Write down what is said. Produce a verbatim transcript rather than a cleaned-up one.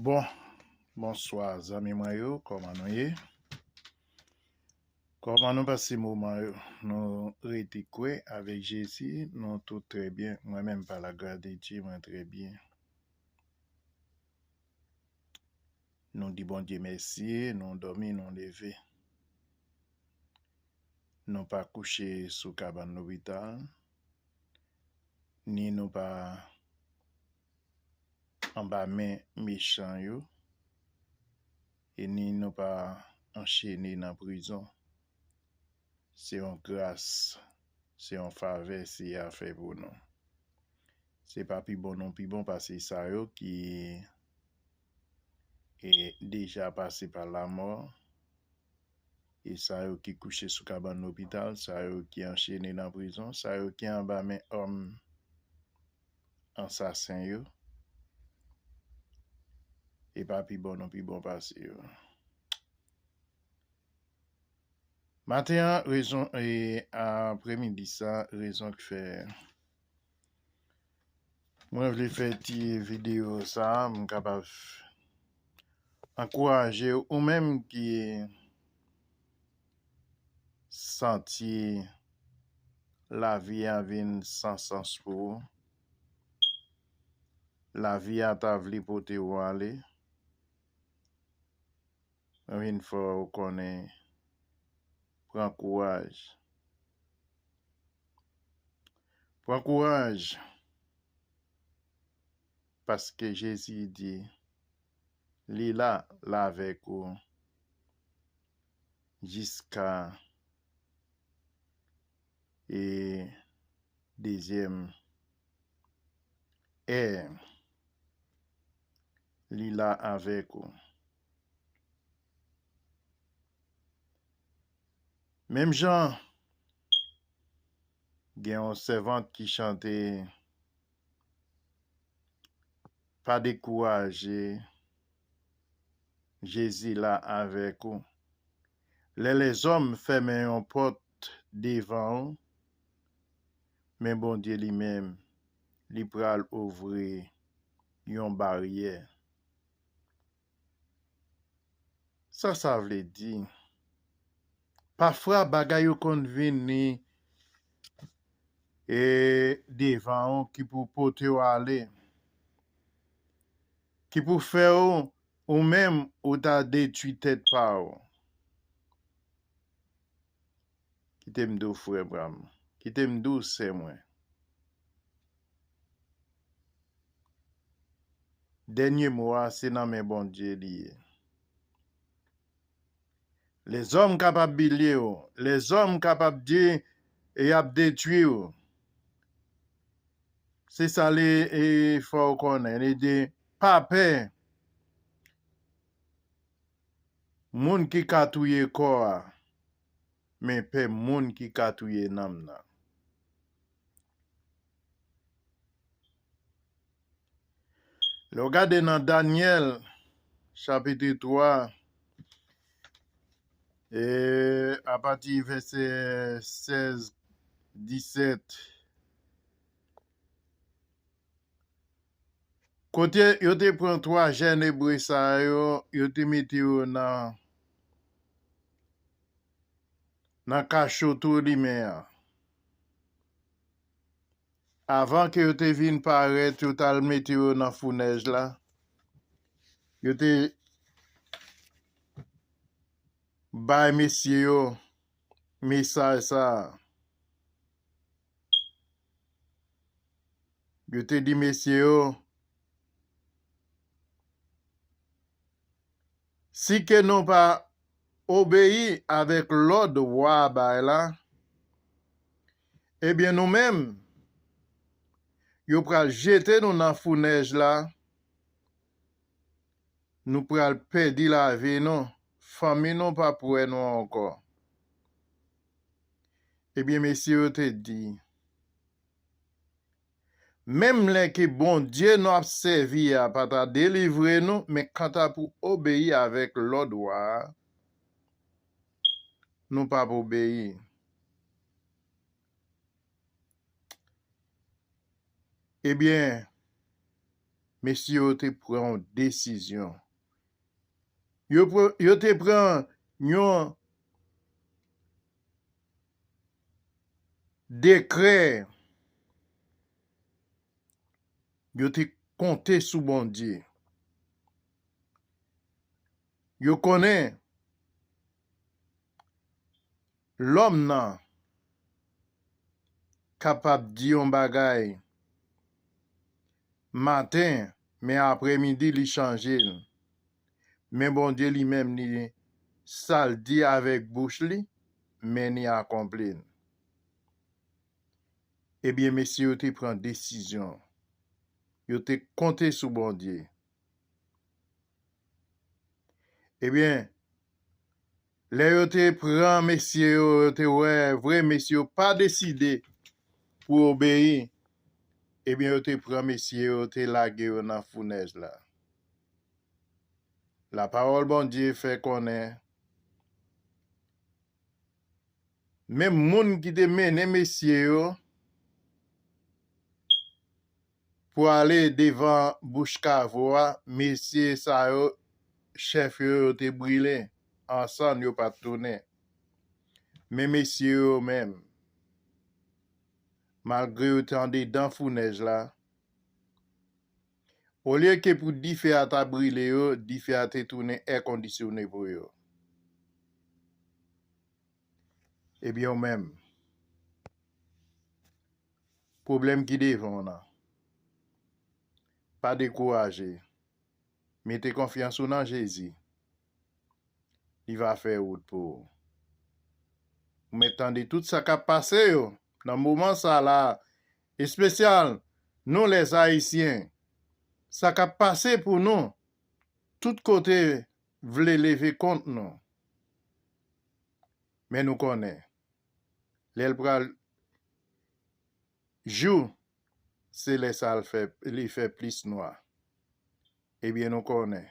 Bon, bonswa zanmi mwen yo, kòman nou ye? Kòman nou pase moman yo? Nou rete kwè avèk Jezi, nou tout trè byen. Mwen menm, pa lagras de Dye, mwen trè byen. Nou di Bondye mèsi, nou dòmi, nou leve. Nou pa kouche sou kabann lopital, ni nou pa anba men mechan yo, e ni nou pa anchene nan prizon. Se yon gras, se yon favè Seyè a fè pou nou. Se pa pi bon nou pi bon pase sa yo ki e deja pase pa lamò, e sa yo ki kouche sou kabann lopital, sa yo ki anchene nan prizon, sa yo ki anba men òm ansasen yo, e pa pi bon nou pi bon pase yo. Maten an, rezon, e apremidi sa, rezon k fè mwen vle fè ti videyo sa, m kapab ankouraje ou menm ki santi lavi a vin san sans pou ou. Lavi a ta vle pote ou ale. Mwen vin fè w konnen, pran kouraj. Pran kouraj, paske Jezi di, li la, l avèk ou jiska e dezyèm è, li la avèk ou. Menm jan gen yon sèvant ki chante, pa dekouraje, Jezi la avèk ou. Lè lèzòm fèmen yon pòt devan ou, men Bondye li menm, li pral ouvri yon baryè. Sa sa vle di? Pafwa bagay yo konn vini e devan ou ki pou pote w ale, ki pou fè w, ou menm, ou ta detwi tèt pa w. Kite m di w, frè pa m. Kite m di w, sè mwen. Dènye mo a, se nan men Bondye li ye. Lèzòm kapab bilye w. Lèzòm kapab di, e y ap detwi w. Se sa li, e, fè w konnen. Li di, pa pè moun ki ka touye kò a, men pè moun ki ka touye nanm nan. Lè w gade nan Danyèl, chapit twa, e apati vèsè sèz, disèt, kote yo te pran twa jèn Ebre sa yo, yo te mete yo nan, nan kacho tou limen an. Avan ke yo te vin parèt, yo t al mete yo nan founèj la, yo te bay mesye yo mesaj sa a. Yo te di mesye yo, si ke nou pa obeyi avèk lòd wa a bay la, ebyen nou menm, yo pral jete nou nan founèj la, nou pral pèdi lavi nou, fanmi nou p ap wè nou ankò. Ebyen, mesye yo te di, menm lè ke Bondye nou ap sèvi a pa ta delivre nou, men kanta pou obeyi avèk lòd wa a, nou p ap obeyi. Ebyen, Mesye yo te pran yon desizyon. Yo, pran- yo te pran yon dekrè. Yo te konte sou Bondye. Yo konnen lòm nan kapab di yon bagay maten, men aprèmidi li chanje l. Men Bondye li menm, li sa l di avèk bouch li, men li akonpli l. Ebyen, mesye yo te pran desizyon. Yo te konte sou Bondye. Ebyen, lè yo te pran mesye yo, yo te wè vre mesye yo pa deside pou obeyi, ebyen, yo te pran mesye yo, yo te lage yo nan founèj la. Lapawòl Bondye fè konnen, menm moun ki te mennen mesye yo pou ale devan bouch kavo a, mesye sa yo, chèf yo, yo te brile ansanm, yo pa t tounen. Men mesye yo menm, malgre yo te andedan founèj la, olye ke pou dife a ta brile yo, dife a te tounen èkondisyone pou yo. Ebyen, ou menm, pwoblèm ki devan w nan, pa dekouraje. Mete konfyans ou nan Jezi. Li va fè wout pou ou. Ou mèt tande tout sa k ap pase yo nan moman sa la, espesyal nou lèzayisyen. Sa k ap pase pou nou, tout kote vle leve kont nou. Men nou konnen, lè l pral jou, se lè sa l fè, li fè plis nwa. Ebyen, nou konnen,